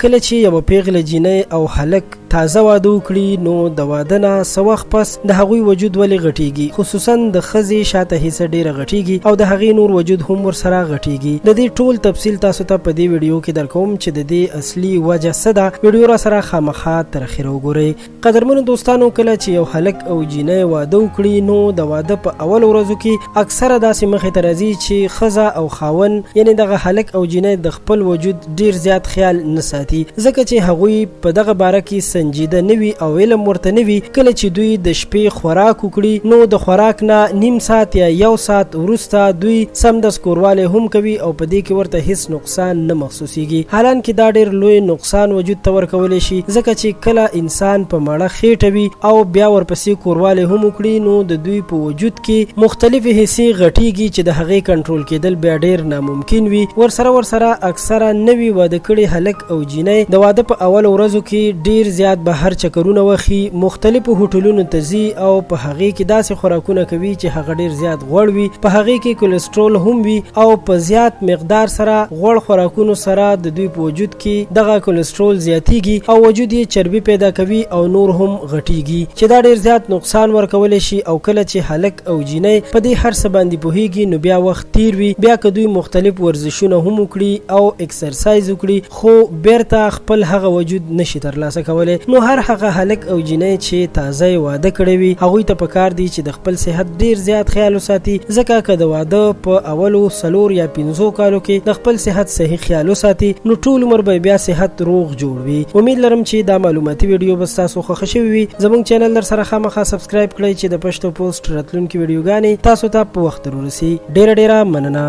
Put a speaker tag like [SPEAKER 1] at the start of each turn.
[SPEAKER 1] کله چې یوه پیغله جینۍ او هلک تازه واده وکړي نو د واده نه څه وخت پس د هغوی وجود ولې غټیږي، خصوصا د ښځې شاته حصه ډیره غټیږي او د هغې نور وجود هم ورسره غټیږي. د دې ټول تفصیل تاسو ته په دې ویډیو کې درکوم چې د دې اصلي وجه څه ده. ویډیو راسره خامخا تر اخره وګورئ. قدرمنو دوستانو، کله چې یو هلک او جینۍ واده وکړي نو د واده په اولو ورځو کې اکثره داسې مخې ته راځي چې ښځه او خاوند، یعنې دغه هلک او جینۍ د خپل وجود ډیر زیات خیال نه ساتي، ځکه چې هغوی په دغه باره کې سنجیده نه وي او علم ورته نه وي. کله چې دوی د شپې خوراک وکړي نو د خوراک نه نیم ساعت یا یو ساعت وروسته دوی سمدست کوروالی هم کوي او په دې کې ورته هیڅ نقصان نه محسوسیږي، حالانکه دا ډیر لوی نقصان وجود ته ورکولی شي، ځکه چې کله انسان په مړه خېټه وي او بیا ورپسې کوروالی هم وکړي نو د دوی په وجود کې مختلفې حصې غټیږي چې د هغې کنټرول کېدل بیا ډیر ناممکن وي. ورسره ورسره اکثره نوي واده کړي هلک او جینۍ د واده په اولو ورځو کې ډیر زیات بهر چکرونه وخي، مختلفو هوټلونو ته ځي او په هغې کې داسې خوراکونه کوي چې هغه ډیر زیات غوړ وي، په هغې کې کولیسټرول هم وي او په زیات مقدار سره غوړ خوراکونو سره د دوی په وجود کې دغه کولیسټرول زیاتیږي او وجود یې چربي پیدا کوي او نور هم غټیږي چې دا ډیر زیات نقصان ورکولی شي. او کله چې هلک او جینۍ په دې هر څه باندې پوهیږي نو بیا وخت تیر وي، بیا که دوی مختلف ورزشونه هم وکړي او اکسرسایز وکړي خو بیرته خپل هغه وجود نشي ترلاسه کولی. نو هر هغه هلک او جینۍ چې تازه یې واده کړی وي هغوی ته پکار دي چې د خپل صحت ډیر زیات خیال وساتي، ځکه که د واده په اولو 4 یا 5 کالو کې د خپل صحت صحیح خیال وساتي نو ټول عمر به بیا صحت روغ جوړ وي. امید لرم چې دا معلوماتي ویډیو به ستاسو خوښه شوې وي. زموږ چینل در سره خامخا سبسکرایب کړئ چې د پښتو پوسټ راتلونکي ویډیوګانې تاسو ته په وخت ورسي. ډیره ډیره مننه.